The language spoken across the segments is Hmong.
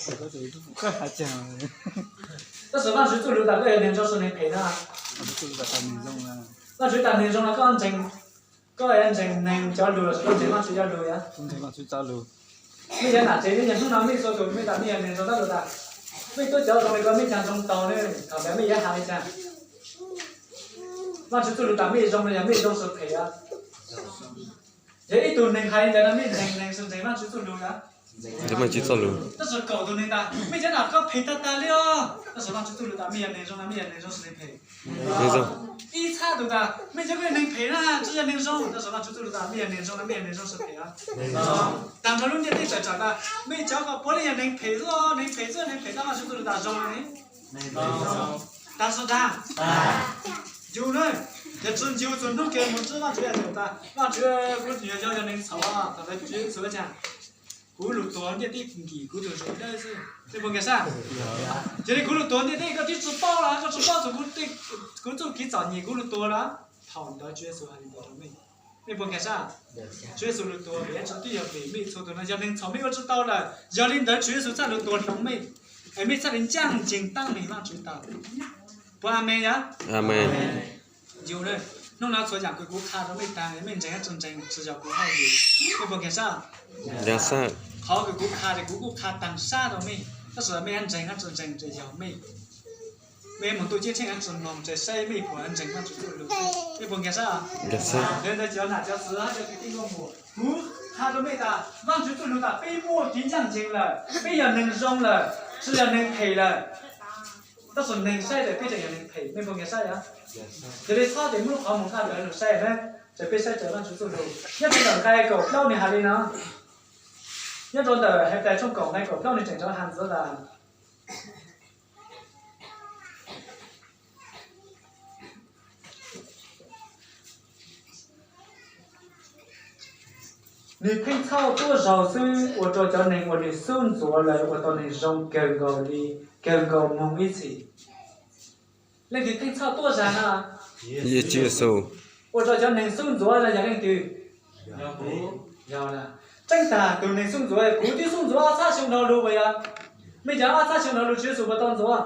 Tab sis Vajtswv txuj lus tas koj yog neeg zoo sis neeg phem na? Vajtswv tas neeg zoo no koj ntseeg, koj yuav ntseeg neeg cov lus los sis koj ntseeg Vajtswv cov lus? Mej cov nam tsev, mej cov hnub no mej txhua tus mej tas mej yog neeg zoo tab sis tas mej tuaj cov zoo li ko mej caag zoo tau ne? Thaum ntawd mej yuav has li cas? Vajtswv txuj lus tas mej zoo no yog mej zoo sis phem? Yog ib tug neeg hais li ntawd no mej ntseeg neeg sis ntseeg Vajtswv txuj lus? Ntseeg Vajtswv txuj lus. Tab sis kaum tus neeg tas mej cov nam koj phem tag tag li os, tab sis Vajtswv txuj lus tas mej yog neeg zoo no mej yog neeg zoo sis neeg phem? Neeg zoo. Ib txhab tus tas mej cov koj yog neeg phem na, tsi yog neeg zoo, tab sis Vajtswv txuj lus tas mej yog neeg zoo no mej yog neeg zoo sis phem? Tag nrho lub ntiaj teb tawm tsam tas mej cov koj puav leej yog neeg phem xwb, neeg phem xwb, neeg phem, tab Vajtswv txuj lus tas zoo li. Tag xwb tag. Ncu na, yog tsi ncu txug hnub kiag mus tsi Vajtswv yog tas Vajtswv, kuv yog, yog neeg txhaum, thaum ntawd Tswv Yexus ua cas? Kuv lug tuag ntiaj teb nkim kuv tug zug dawb xwb, mej puas nkag sab? Yog li kuv lug tuag ntiaj teb koj twb tsi paub los, koj tsi paub txug kuv txuj kev txom nyem kuv lug tuag los? Thaum ntawd Tswv Yexus hais li ntawd rau mej, mej puas nkag sab? Tswv Yexus lug tuag vim tsi twb yog vim mej txhua tus no yog neeg txhaum mej ua tsi tau lawm, yog li ntawd Tswv Yexus txhaj lug tuag hloov mej, es mej txhaj li ncaj ncees taab mej Vajtswv tau. Puas amees yom? Amees. Yus, hnub no txhua yaam kws kuv qha rau mej taag, mej ntseeg hab tsi ntseeg tsi yog kuv hauj lwm, mej puas nkag sab? Qhov kws kuv qha ces kuv kuj qha taag sab rau mej, tab sis mej hab ntseeg hab tsi ntseeg ces yog mej. Mej moog tu ceeb tsheej hab tsi moog ces saib mej puas ntseeg Vajtswv txuj lug, mej puas nkag sab? Yog li ntawd cov nam cov txwv hab cov kwv tij nkauj muam, kuv qha rau mej tas Vajtswv txuj lug tas peb muaj kev ncaj ncees lawm, peb yog neeg zoo lawm, tsi yog neeg phem lawm. Tab sis neeg saib tas peb tseem yog neeg phem, mej puas nkag sab yom? Yog li txhob tes muab lub qhov muag nqaj ntawd lug saib na, ces peb saib raws Vajtswv txuj lug. Nyob rau ntawm nqai kaum plaub nwg has li no, nyob rau ntawm Henplais tshooj kaum nqai kaum plaub nwg tseem rov has ntxiv tas, nwg theej txhoj tuab zaug xwb ua rau cov neeg uas nwg xub ntxuav lawm ua tau neeg zoo kawg nkaus li, kawg nkaus moog ib txhis. Leej twg theej txhoj tuab zaug na? Yexus. Ua rau cov neeg xub ntxuav no yog leej twg? Tseeb tag tus neeg xub ntxuav, kuv twb xub ntxuav ob txhab xyoo dhau lug puas yog? Mej cov ob txhab xyoo dhau lug Tswv Yexus puas tau ntxuav?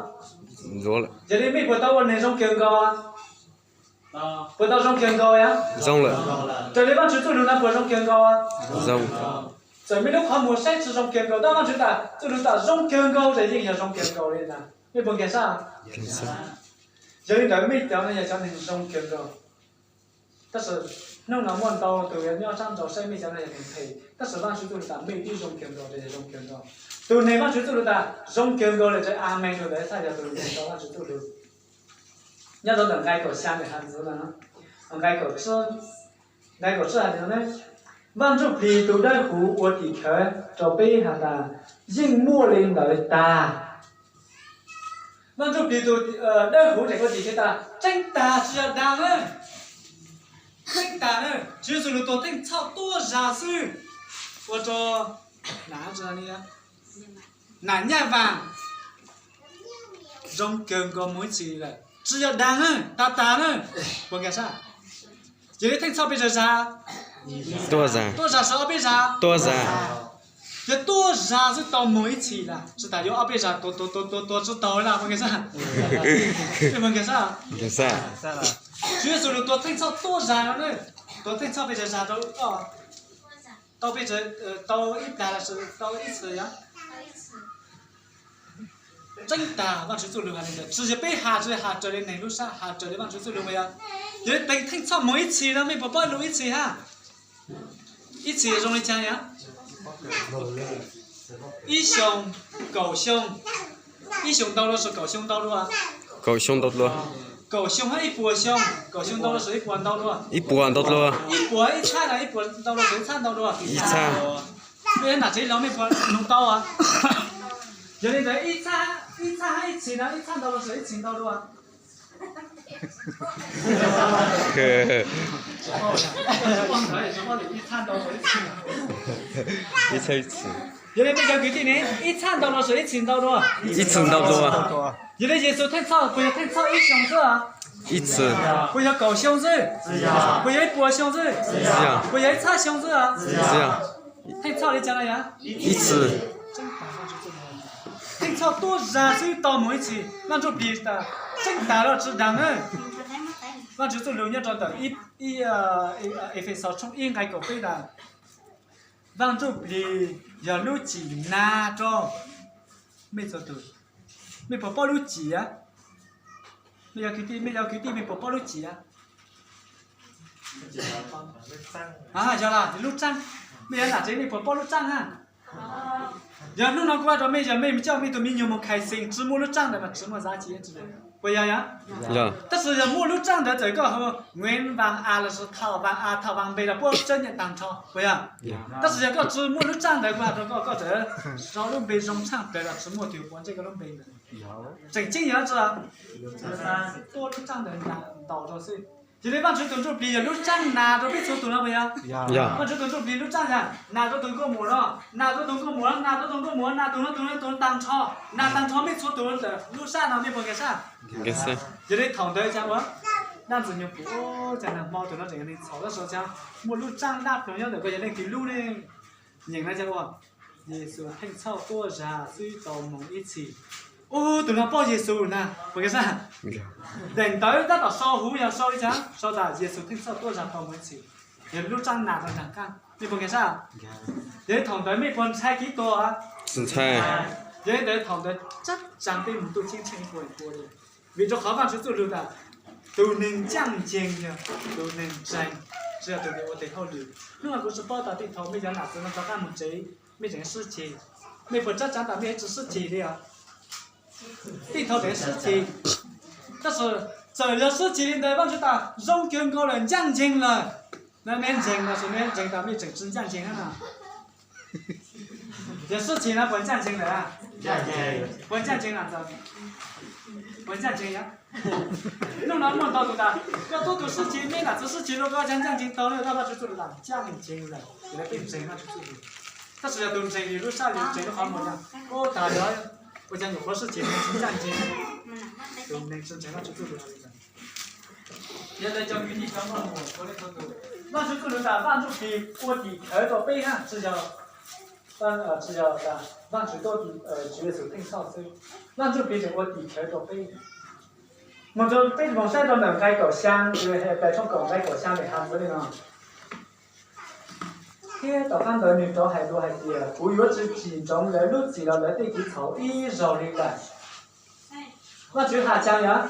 Yog li mej puas tau ua neeg zoo kawg nkaus? Puas tau zoo kawg nkaus yom? Zoo lawm. Raws li Vajtswv txuj lug no puas zoo kawg nkaus? Zoo. Txawm mej lub qhov muag saib tsi zoo kawg nkaus tab Vajtswv tas txuj lug tas zoo kawg nkaus ces yeej yog zoo kawg nkaus li ntag. Mej puas nkag sab? Yog li ntawd mej cov no yog cov neeg zoo kawg nkaus. Tab sis hnub no muaj ntau tus nyob sab nraud saib mej cov no yog neeg phem, tab sis Vajtswv txuj lug tas mej twb zoo kawg nkaus ces yog zoo kawg nkaus. Tus neeg Vajtswv txuj lug tas zoo kawg nkaus lawm ces amees rau ntawd txhaj yog tus neeg tau Vajtswv txuj lug. Nyob rau ntawm nqai kaum xya nwg has ntxiv no, nqai kaum, nqai kaum tsib has li no ne, Vaj Ntsujplig tus dawb huv ua tim khawv rau peb has tas yeej muaj li ntawd tag. Vaj Ntsujplig tus dawb huv tseem ua tim khawv tas tseeb tag tsi yog dag na. Tseeb tag na, Tswv Yexus lug tuag theej txhoj tuab zag xwb ua rau nam nyaj vaam zoo kawg nkaus moog ib txhis lawm, tsi yog dag na, tag tag na. Puas nkag sab? Yog li theej txhoj pes tsawg zag? Tuab zag. Tuab zag tsi ob peb zag? Tuab zag. Yog tuab zag xwb tau moog ib txhis lawm, tsi tas yuav ob peb zag tuag tuag tuag tuag tsi taug li na, puas nkag sab? Puas nkag sab? Tswv Yexus lug tuag theej txhoj tuab zag no, tuag theej txhoj pes tsawg zag rau? Tau pes, tau ib plag los tau ib txhis yom? Tseeb tag Vajtswv txuj lug has li ntawd, tsi yog peb has, tsi has raws li neeg lub sab, has raws li Vajtswv txuj lug yom. Yog li teev theej txhoj moog ib txhis no mej puas paub lug ib txhis hab? Ib txhis zoo li caag yom? Ib xyoo, kaum xyoo, ib xyoo ntau dlua tsi kaum xyoo ntau dlua? Kaum xyoo ntau dlua. Kaum xyoo hab ib puas xyoo, kaum xyoo ntau dlua tsi ib puas ntau dlua? Ib puas ntau dlua. Ib puas ib txhab los ib puas ntau dlua tsi ib txhab ntau dlua? Ib txhab. Mej nam tsev los mej puas noog tau? Yog li ntawd ib txhab, ib txhab hab ib txhis no ib txhab ntau dlua tsi ib txhis ntau dlua? Ib txhab ib txhis. Yog li mej cov kwv tij ne, ib txhab ntau dlua tsi ib txhis ntau dlua? Ib txhis ntau dlua. Yog li Yexus theej txhoj puas yog theej txhoj ib xyoo xwb? Ib txhis. Puas yog kaum xyoo xwb? Puas yog ib puas xyoo xwb? Puas yog ib txhab xyoo xwb? Theej txhoj li cas no yom? Ib txhis. Thauj tuab zag xwb tau mus ib txhis. Vaj Ntsujplig tas tseeb tas los tsis dag na. Vaj Ntsujplig txuj lug nyob rau ntawm ib, ib, Efexaus tshooj ib nqai kaum peb tas, Vaj Ntsujplig yog lub cim nag rau mej txhua tug. Mej puas paub lub cim a? Mej yog kwv tij, mej yog kwv tij mej puas paub lub cim a? Yog las, lub tsaaj. Mej yog nam tsev mej puas paub lub tsaaj a? Yog hnub no kuv hais rau mej, yog mej coj mej tug me nyuam mus khai xeem tsis muaj lub tsaaj ntawd mas tsis muaj zab tsi, puas yog? Tab sis yog muaj lub tsaaj ntawd txawm koj hu Nguyễn Văn A lossis Thảo Văn A, Thảo Văn B los puab chấp nhận tag nrho, puas yog? Tab sis yog koj tsis muaj lub tsaaj ntawd kuv hais rau koj, koj txawm sau lub npe zoo tshaaj plawg los tsis muaj tug yuav quav ntsej koj lub npe ntawd. Tseem ceeb yog tuaj lub tsaaj ntawd ntaus rau xwb. Yog li Vaj Ntsujplig tug Ntsujplig yog lub tsaaj nag rau peb txhua tug no puas yog? Vaj Ntsujplig tug Ntsujplig lub tsaaj yog nag rau tug nkauj muam no, nag rau tug nkauj muam no, nag rau tug nkauj muam no, nag tug no, tug no, tug no tag nrho, nag tag nrho mej txhua tug ntawm lub sab no, mej puas nkag sab? Yog li thaum ntawd cas ua dab ntxwg nyoog pum, cas nag hmo tug no tseem yog neeg txhaum tab sis cas muaj lub tsaaj dab ploog nyob ntawm koj yog leej twg lub ne? Nyeem no cas ua Yexus theej txhoj tuab zag xwb tau moog ib txhis. Ub, tug no paub Yexus na, puas nkag sab? Daim ntawv tab tom sau huv yog sau li cas? Sau tas Yexus theej txhoj tuab zag tau moog ib txhis. Yog lub tsaaj nag rau nraag qaab, mej puas nkag sab? Yog li thaum ntawd mej puas ntshai Krist? Ntshai. Yog li ntawd thaum ntawd tsab tsaa peb moog tuaj cheeb tsheej ua ua li. Vim rau qhov Vaj Ntsujplig txuj lug tas tug neeg ncaaj nceeg yog tug neeg ntseeg, tsis yog tug neeg ua tes hauj lwm. Hnub no kuv tsis paub tas tej thaum mej cov nam txiv no rov qaab moog tsev, mej tseem sib ceg, mej puas tsab tsaa tas mej tsis sib ceg li os? Tej thaum tseem sib ceg, tab sis txawm yog sib ceg li ntawd Vaj Ntsujplig tas zoo kawg nkaus lawm, ncaaj nceeg lawm. Mej ntseeg los sis mej ntseeg tas mej tseem tsis ncaaj nceeg na? Yog sib ceg no puas ncaaj nceeg lawm? Puas ncaaj nceeg na? Puas ncaaj nceeg? Hnub no muaj ntau tug tas koj tub tug sib ceg, mej nam txiv sib ceg rua koj, cas ncaaj nceeg tau ne? Vaj Ntsujplig txuj lug tas ncaaj nceeg lawm, yog le peb ntseeg Vaj Ntsujplig txuj lug. Tab sis yog tug ntseeg lub sab lug ntseeg lub qhov muag, ua tas yog ua cas nyuam qhuav sib ceg tsis ncaaj nceeg? Tug neeg tsis ntseeg Vaj Ntsujplig txuj lug. Yog le cov kwv tij cov muam, Vaj Ntsujplig txuj lug tas Vaj Ntsujplig ua tim khawv rau peb hab, tsis yog, tsis yog tas Vaj Ntsujplig, Tswv Yexus theej txhoj xwb. Vaj Ntsujplig tseem ua tim khawv rau peb. Moog rau peb moog saib rau ntawm nqai kaum xyaa, Heplais tshooj kaum nqai kaum xyaa le has ntawd li no: Thiab tom qaab ntawd nwg rov hais dua hais tias, kuv yuav tsis tsim ntsoov lawv lub txim los lawv tej kev txhaum ib zaug li lawm. Vaj Ntsujplig has cas yog?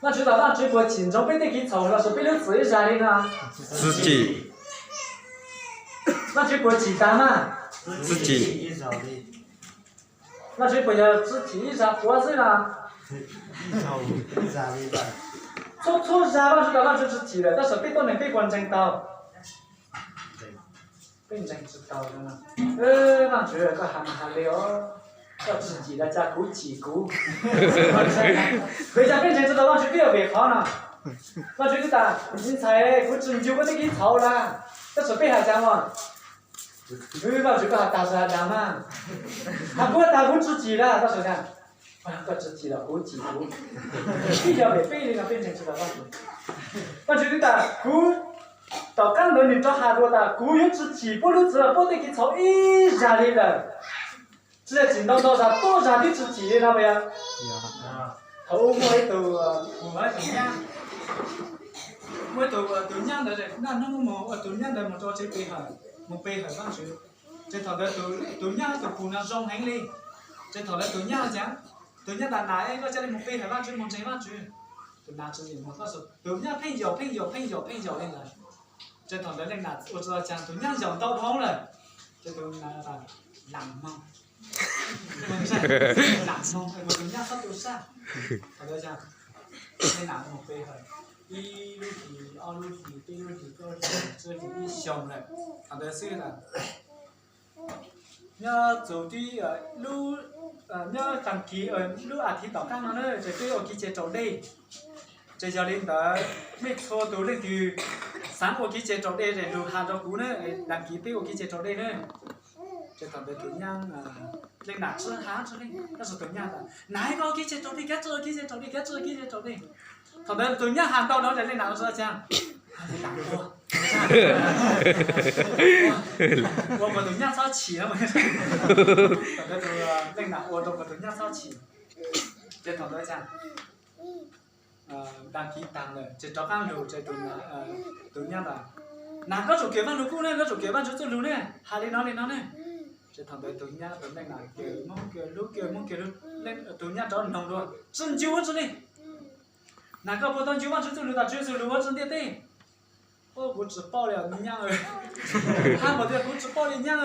Vaj Ntsujplig tas Vaj Ntsujplig puas tsim ntsoov peb tej kev txhaum los sis peb lub txim ib zag li no? Tsis tsim. Vaj Ntsujplig puas tsim tag mas? Tsis tsim. Vaj Ntsujplig puas yog tsis tsim ib zag quav xwb no? Txhua txhua zag Vaj Ntsujplig tas Vaj Ntsujplig tsis tsim lawm, tab sis peb tuab neeg peb puas ntseeg tau? Peb ntseeg tsis tau. Vaj Ntsujplig, koj has mas has le os, koj tsis tsim los cas kuv tsim kuv. Vim cas peb ntseeg tsis tau Vaj Ntsujplig? Vim qhov no Vaj Ntsujplig tas, me ntxhais, kuv tsis ncu koj tej kev txhaum lawm. Tab sis peb has cas mas? Vaj Ntsujplig, koj has tag tsis has dag mas? Has kuv tas kuv tsis tsim lawm, tab sis koj tsis tsim los kuv tsim kuv. Peb yog vim peb li no peb ntseeg tsis tau Vaj Ntsujplig. Vaj Ntsujplig tas kuv, tom qaab ntawd nwg rov has dua tas kuv yuav tsis tsim puab lub txim los puab tej kev txhaum ib zag li lawm. Tsis yog tsim ntau ntau zag, tuab zag twb tsis tsim li no puas yog? Thaum ub muaj ib tug, muaj ib tug nyab, muaj ib tug, tus nyab ntawd naj hnub moog ua tus nyab ntawd moog rau tsev pe hawm, moog pe hawm Vaj Ntsujplig. Ces thaum ntawd tus nyab tus pug no zoo heev li. Ces thaum ntawd tus nyab cas, tus nyab tas, nas, koj ca le moog pe hawm Vaj Ntsujplig, moog ntseeg Vaj Ntsujplig. Tus nas tsis yeem moog, tab sis tus nyab pheej yaum pheej yaum pheej yaum pheej yaum li ntawd. Ces thaum ntawd leej nam ua tsis tau cas, tus nyab yaum ntau dhau lawm. Ces tus nas tas, lam moog, lam moog, tus nyab txhob tu sab. Thaum ntawd leej nam moog pe hawm ib lub hlis, ob lub hlis, peb lub hlis, plaub lub hlis, tsib lub hlis, ib xyoos lawm. Thaum ntawd xwb lawm, nyob txug tib lub, nyob taag kis lub as thiv tom qaab no na, ces peb ua kev cai raus dej. Ces yog li ntawd, mej txhua tug leej twg xaav ua kev cai raus dej ces lug has rau kuv na, taag kis peb ua kev cai raus dej na. Ces thaum ntawd tus nyab, leej nam tsis has tsis leej, tab sis tus nyab tas, nas, koj ua kev cai raus dej, koj tsi ua kev cai raus dej, koj tsi ua kev cai raus dej. Thaum ntawd tus nyab has ntau no ces leej nam ua tsis tau cas. Ua puas tus nyab txhob chim no. Thaum ntawd tus leej nam ua rau puas tus nyab txhob chim. Ces thaum ntawd cas dag kiv tag lawm ces rov qab lug ces tus nyab tas, Nas, koj tsum kev Vaaj Lug Kub ne, koj tsum kev Vaajtswv txuj lug ne, has li no li no ne. Ces thaum ntawd tus nyab tus leej nam kev Moob kev lub kev Moob kev lub, tus nyab rov noog dua, Tsi ncu ua tsi li? Nas, koj puas tau ncu Vaajtswv txuj lug tas Tswv Yexus lug ua tsi ntiaj teb? Kuv tsi paub li nyab, hab npaum tias kuv tsi paub li nyab.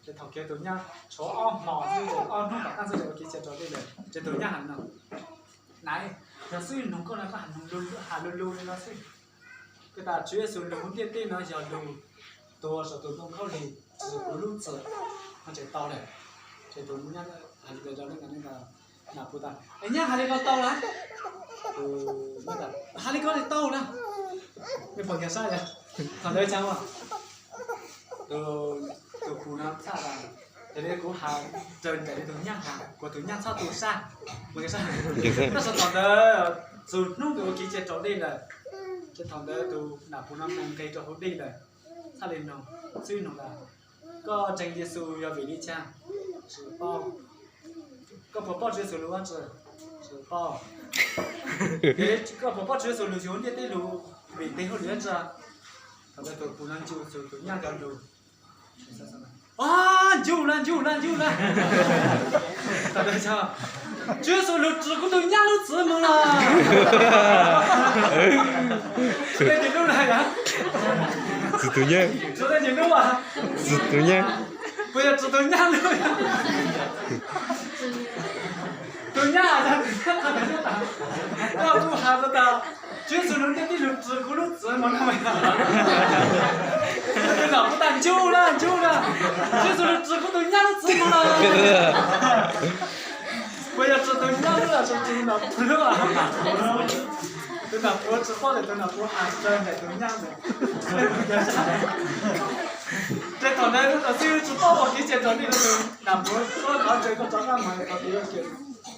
Ces thaum kiag tus nyab tshuav ob hmo xwb, ob hnub tom qab xwb ces ua kev cia rau dej lawm ces tus nyab has no, Nas, yog xib hwb noog koj no koj has lug lug li no xwb. Koj tas Tswv Yexus lug huv ntiaj teb no yog lug tuag saum tus ntoo khaub lig txwv kuv lub txim no ces tau lawm. Ces tus nyab has li ko rau leej nam pug tas, Es nyab has li ko tau lawm? Has li ko li tau na. Mej pom nkag sab yog thaum ntawd cas tus pug no txhaj tas, yog li kuv has raws nraim li tus nyab has, kuas tus nyab txhob tu sab. Tab sis thaum ntawd txug hnub kws ua kev cia rau dej lawm, ces thaum ntawd tus nam pug no mus nqes rau hauv dej lawm, txhaj li noog, xib hwb noog tas, Koj ntseeg Yexus yog vim li cas? Tsi paub. Koj puas paub Tswv Yexus lug ua tsi? Tsi paub. Koj puas paub Tswv Yexus lug yug ntiaj teb lug vim tes hauj lwm ua tsi? Thaum ntawd tus pug no ncu tus nyab cov lug, Ncu na, ncu na, ncu na. Tswv Yexus lug tsim kuv tug nyab lub txiv moog lawm. Txim tus nyab. Txim tus nyab. Puas yog tsim tus nyab lub? Tus nyab, koj kuj has tas Tswv Yexus lug ntiaj teb lug tsim kuv lub txiv moog no. Tus nam pug tas, Ncu na, ncu na, Tswv Yexus lug tsim kuv tug nyab lub txiv moog lawm. Puas yog tsim tus nyab lub los tsim tus nam pug lub? Tus nam pug tsi paub tas tus nam pug has raws nraim tus nyab ntawd. Ces thaum ntawd tus xib hwb tsi paub ua kev cia rau dej, tus nam pug tuaj qhov ntawd koj rov qab moog, qhov twg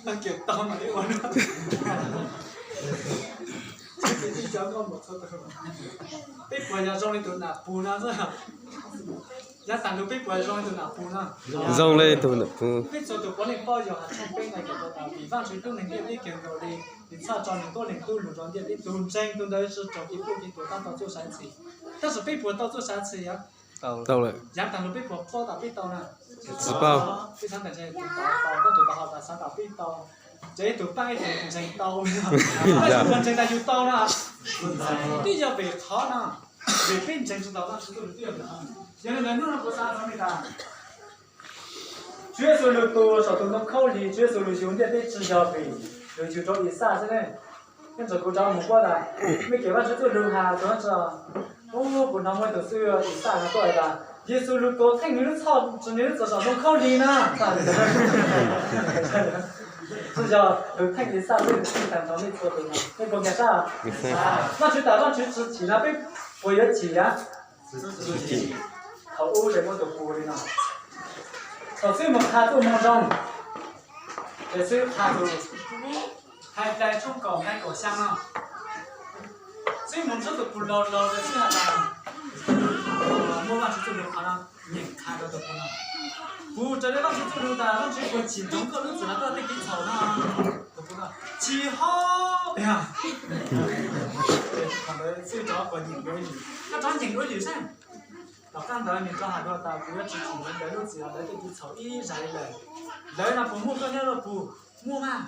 kawm tau mas ua. Peb puas yog zoo li tus nam pug no? Yav taag lug peb puas zoo li tus nam pug no? Zoo li tus nam pug. Peb txhua tus puav leej paub Yauhas tshooj peb nqe kaum rau tas, vim Vaajtswv hlub neeg ntiaj teb kawg nkaus li, nws txhaj tso nws tuab leeg tub lug rau ntiaj teb, tus ntseeg tus ntawd tsi raug kev ploj kev tuag tab tau txuj sa txhim. Tab sis peb puas tau txuj sa txhim? Tau lawm. Yav taag lug peb puas paub tas peb tau na? Tsi paub. Peb xav tas ntseeg tau, koj tus tau has tas xav tas peb tau, ces ib tug paab ib tug ntseeg tau. Tab sis puas ntseeg tas yug tau na? Twb yog vim qhov no, vim peb ntseeg tsi tau Vaajtswv txuj lug twb yog vim qhov no. Yog li ntawd hnub no kuv xav rau nej tas, Tswv Yexus lug tuag saum tus ntoo khaub lig, Tswv Yexus lug yug ntiaj teb tsi yog vim lug yug rau Ixaj xwb ne. Nyob ntawm kuv rov mus kuaj tas, mej kev Vaajtswv txuj lug has rau tsi, kuv hnov muaj ib tug xib hwb Ixaj no tuaj has tas, Yexus lug tuag theej nws lub txhoj, tsim nws lub txim saum ntoo khaub lig na. Tsi yog lug theej Ixaj xwb, lug theej taag nrho mej txhua tus no. Mej puas nkag sab? Vaajtswv tas Vaajtswv tsi chim no peb puas yuav chim? Thaum ub ces muaj tus pug li no, thaum xib hwb mus qha txuj moo zoo, ces xib hwb qha tus, Hais Dlais tshooj kaum nqe kaum xyaa no, xib hwb mus nrog tus pug laug laug ces xib hwb has tas, muaj Vaajtswv txuj lug qhov no, nyeem qha rau tus pug no, Pug, raws li Vaajtswv txuj lug tas Vaajtswv puas chim ntsoov koj lub txim los koj tej kev txhaum no? Tus pug no, Chim hov. Thaum ntawd xib hwb rov quas nyeem dua ib lwm, koj rov nyeem dua ib lwm saib. Tom qab ntawd nws rov has dua tas, Kuv yuav tsi chim ntsoov lawv lub txim los lawv tej kev txhaum ib zag li lawm. Lawv no puas muaj koj nyob los pug? Muaj mas.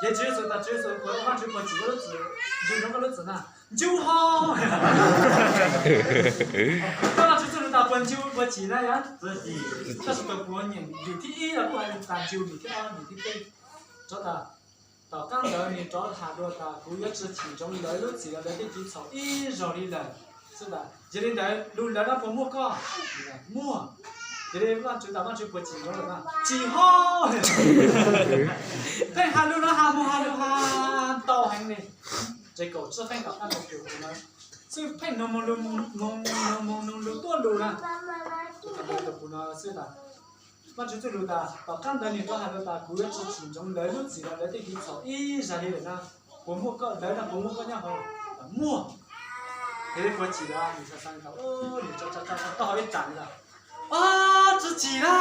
Yog Tswv Yexus tas, Tswv Yexus, Vaajtswv puas chim koj lub txim, ncu ntsoov koj lub txim na? Ncu hov. Koj Vaajtswv txuj lug tas puas ncu puas chim na? Yog. Tab sis tus pug nyeem lwm thib ib los kuj hais tas ncu, lwm thib ob, lwm thib peb, rov tas, tom qab ntawd nws rov has dua tas, Kuv yuav tsi chim ntsoov lawv lub txim los lawv tej kev txhaum ib zag li lawm. Xwb tas, yog li ntawd lug lawv no puas muaj koj? Muaj. Yog li Vaajtswv tas Vaajtswv puas chim ntsoov lawm na? Chim hov. Pheej has lug no has mus has lug has ntau heev li. Ces kaum tsib feeb tom qab ntawd tus pug no xwb pheej noog moog lug, noog moog noog lug tuab lug na. Tus pug no xwb tas, Vaajtswv txuj lug tas, tom qab ntawd nws rov has dua tas, Kuv yuav tsi chim ntsoov lawv lub txim los lawv tej kev txhaum ib zag li lawm na. Puas muaj koj, lawv no puas muaj koj nyob hov? Muaj. Puas tsim lawm? Nws tso tso tso tso tau hauv ib tsam li lawm. Tsis tsim na.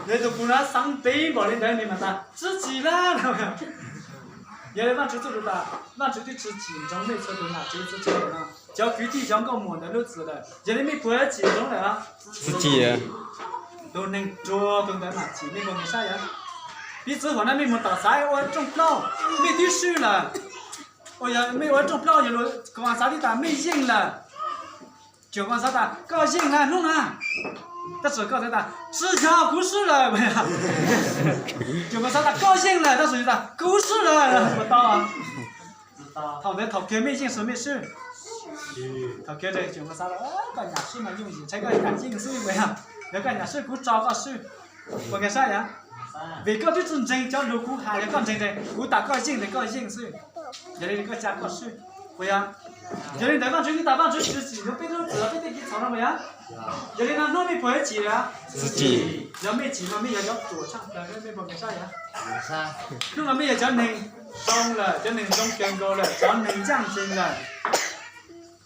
Yog tus kuv na xav ntev npaum li ntawd nws mas tas tsis tsim na. Yog li Vajtswv txuj lus tas, Vajtswv twb tsis tsim ntsoov mej txhua tus nam tsev txhua tsav no. Cov kwv tij cov nkauj muam ntawd lub txim lawm, yog li mej puas tsim ntsoov lawm? Tsis tsim. Tus neeg ruam tus ntawd mam tsim, mej puas nkag siab yog? Piv txwv hom no mej mus tom xaiv ua rooj plaub, mej twb swb lawm. Yog mej ua rooj plaub yog lus kom xav tib tas mej yeej lawm. Tseem kom xav tas koj yeej lawm hnub na, tab sis koj xav tas tsis yog kuv swb lawm. Tseem kom xav tas koj yeej lawm tab sis tas kuv swb lawm, puas tau? Thaum ntawd thaum kiag mej yeej xwb mej swb? Thaum kiag tseem kom xav tas koj nyam swb mas yooj yim, ntshai koj nyam yeej xwb puas yog? Yog koj nyam swb kuv tso koj swb, puas nkag siab yog? Vim koj twb tsis ntseeg cov lus kuv hais, yog koj ntseeg ntseeg kuv tas koj yeej ntawd koj yeej xwb. Yog li koj cas koj swb, puas yog? Yog li ntawd Vajtswv twb tas Vajtswv tsis tsim ntsoov peb lub txim los peb tej kev txhaum no puas yog? Yog li no hnub mej puas yuav tsim lawm? Tsis tsim. Yog mej tsim no mej yog cov ruam tshaj plaws, mej puas nkag siab yog? Hnub no mej yog cov neeg zoo lawm, cov neeg zoo kawg nkaus lawm, cov neeg ncaj ncees lawm,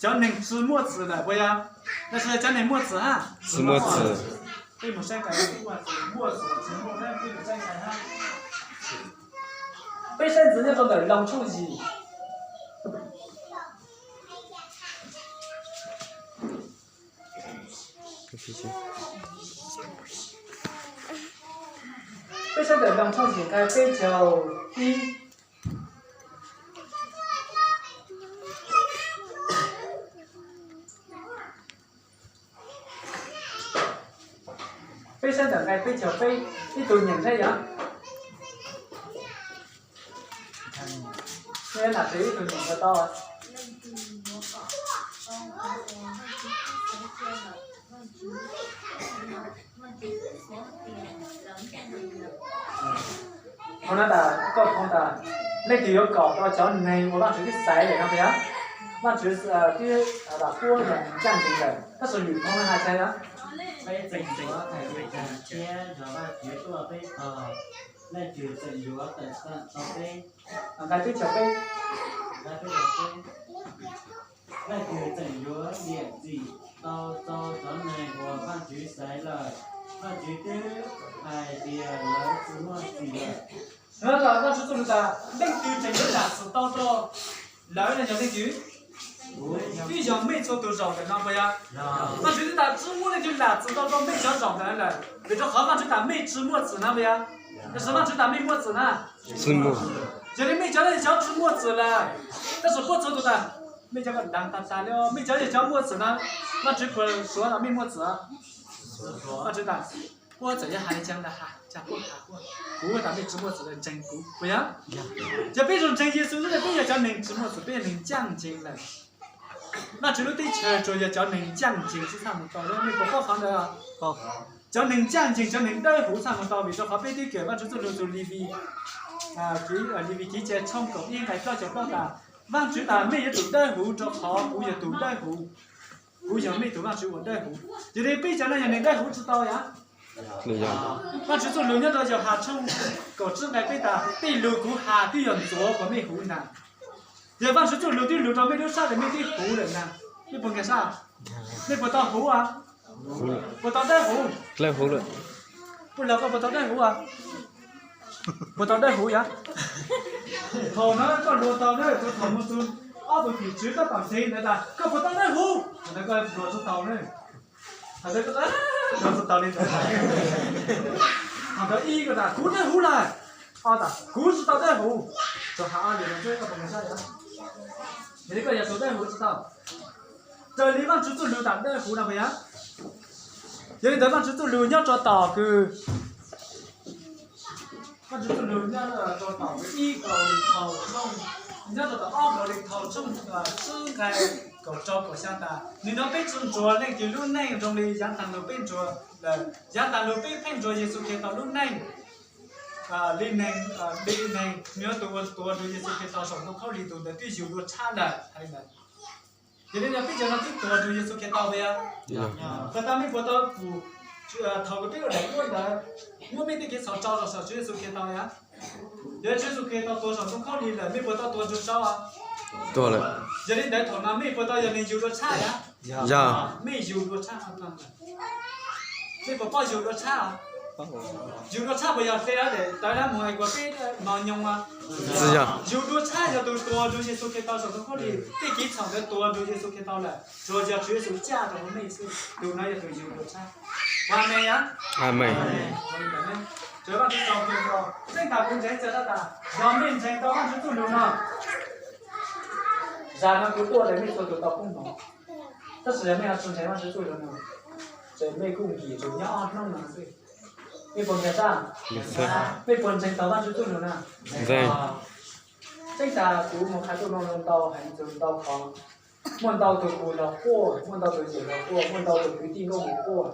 cov neeg tsis muaj txim lawm puas yog? Tab sis cov neeg muaj txim na, tsis muaj txim. Peb mus saib nqe muaj txim, muaj txim tsis muaj, peb mus saib nqe na. Peb saib ntxiv nyob rau ntawm Loos tshooj yim. Peb saib ntawm Loos tshooj yim nqe peb caug ib. Peb saib ntawm nqe peb caug peb, ib tug nyeem saib yog. Nam tsev ib tug nyeem puas tau? Qhov no tas koj qhov tas leej twg yuav kom tau cov neeg uas Vajtswv twb xaiv lawm no puas yog? Vajtswv twb puab yog ncaj ncees lawm, tab sis lwm qhov no hais tias yog peb tseem yuav tawm tag thiab yog Vajtswv tuaj peb tog, leej twg tseem yuav tawm tag tau peb? Nqe peb caug peb, leej twg tseem yuav liam txim tau rau cov neeg uas Vajtswv xaiv lawm? Vajtswv twb hais tias lawv tsis muaj txim lawm. Hnub no Vajtswv txuj lus tas leej twg tseem yuav lam txim tau rau lawv no yog leej twg? Twb yog mej txhua tus zaum ntawm no puas yog? Vajtswv twb tas tsis muaj leej twg lam txim tau rau mej cov zaum ntawm no lawm, vim rau qhov Vajtswv tas mej tsis muaj txim na puas yog? Tab sis Vajtswv tas mej muaj txim na. Yog li mej cov no cov tsis muaj txim lawm, tab sis puab txhua tus tas mej cov ko deev tas tas li, mej cov yog cov muaj txim na. Vajtswv puas suav tas mej muaj txim? Vajtswv tas puab txawm yog hais li cas ntag, cas puab has puab, kuv tas mej tsis muaj txim lawm, ntseeg kuv puas yog? Yog peb tsis ntseeg Yexus xwb peb yog cov neeg tsis muaj txim, peb yog neeg ncaj ncees lawm. Vajtswv lub teb chaws tsuas yog cov neeg ncaj ncees xwb txhaj mus tau, mej puas paub qhov ntawd? Cov neeg ncaj ncees, cov neeg dawb huv txhaj mus tau, vim rau qhov peb twb kawm Vajtswv txuj lus tus Levis, Levis Kiv Cai tshooj kaum ib nqe plaub caug plaub tas, Vajtswv tas mej yuav tsum dawb huv rau qhov kuv yog tus dawb huv, kuv yog mej tus Vajtswv uas dawb huv. Yog li peb cov no yog neeg dawb huv tsis tau yog? Vajtswv txuj lus nyob rau Yauhas tshooj kaum tsib nqe peb tas, tej lus kuv has twb yog ntxuav kom mej huv ntag. Yog Vajtswv txuj lus twb lus rau mej lub sab tas mej twb huv lawm ntag. Mej puas nkag siab? Mej puas tau huv? Puas tau dawb huv? Puas los koj puas tau dawb huv? Puas tau dawb huv yog? Thaum no koj luag tau na, thaum mus tus ob tug tim tswv koj pam ntev ntawd tas koj puas tau dawb huv, thaum ntawd koj luag tsis tau na. Thaum ntawd koj luag tsis tau li ntawd. Thaum ntawd ib koj tas kuv dawb huv lawm, ob tas kuv tsis tau dawb huv. Tsuas has ob li no xwb koj puas nkag siab yog? Yog li koj yog tus dawb huv tsis tau? Raws li Vajtswv txuj lus tas dawb huv no puas yog? Yog li ntawd Vajtswv txuj lus nyob rau tom kws, Vajtswv txuj lus nyob rau tom ib Kauleethaus tshooj, nyob rau tom ob Kauleethaus tshooj tsib nqe kaum rau kaum xya tas, nim no peb tsis ntsuas leej twg lub neej zoo li yav tag los peb ntsuas lawm. Yav tag los peb pheej ntsuas Yexus Khetos lub neej li neeg, li neeg, nws yog tus uas tuav rawv Yexus Khetos saum ntoo khaub lig, tus ntawd twb yug dua tshab lawm hais li ntawd. Yog li no peb cov no twb tuav rawv Yexus Khetos puas yog? Puas tas mej puas tau pum thaum kws peb ua daim duab ntawd, muab mej tej kev txhaum rau rau saum Tswv Yexus Khetos yog? Yog Tswv Yexus Khetos tuav saum ntoo khaub lig lawm, mej puas tau tuav rawv tau? Tuag lawm. Yog li ntawd thaum no mej puas tau yog neeg yug dua tshaj? Yog. Mej yug dua tshaj. Mej puas paub yug dua tshaj? Yug dua tshaj puas yog hle dab tawv dab mus hais kuas peb mos nyoos? Tsis yog. Yug dua tshaj yog tus tuag nrug Yexus Khetos saum tus khaub lig, tej kev txhaum ntawd tuag nrug Yexus Khetos lawm, tsuas yog Tswv Yexus caj tau rau mej xwb, tus no yog tus yug dua tshaj. Amees. Amees. Tseeb tas kuv ntseeg txog tas, yog mej ntseeg tau Vajtswv txuj lug no, zag no kuv tuaj ntawm mej txhua tus tau koob hmoov. Tab sis yog mej ho tsis ntseeg Vajtswv txuj lug no, ces mej kuj nkim tus nyob ob hnub no xwb. Mej puas ntseeg sab? Mej puas ntseeg tau Vajtswv txuj lug na? Tseeb tas kuv mus qha tuaj no ntau heev txug ntau qhov, muaj ntau tus kuv los quaj, muaj ntau tus yawm los quaj, muaj ntau tus kwv tij nkauj mus quaj,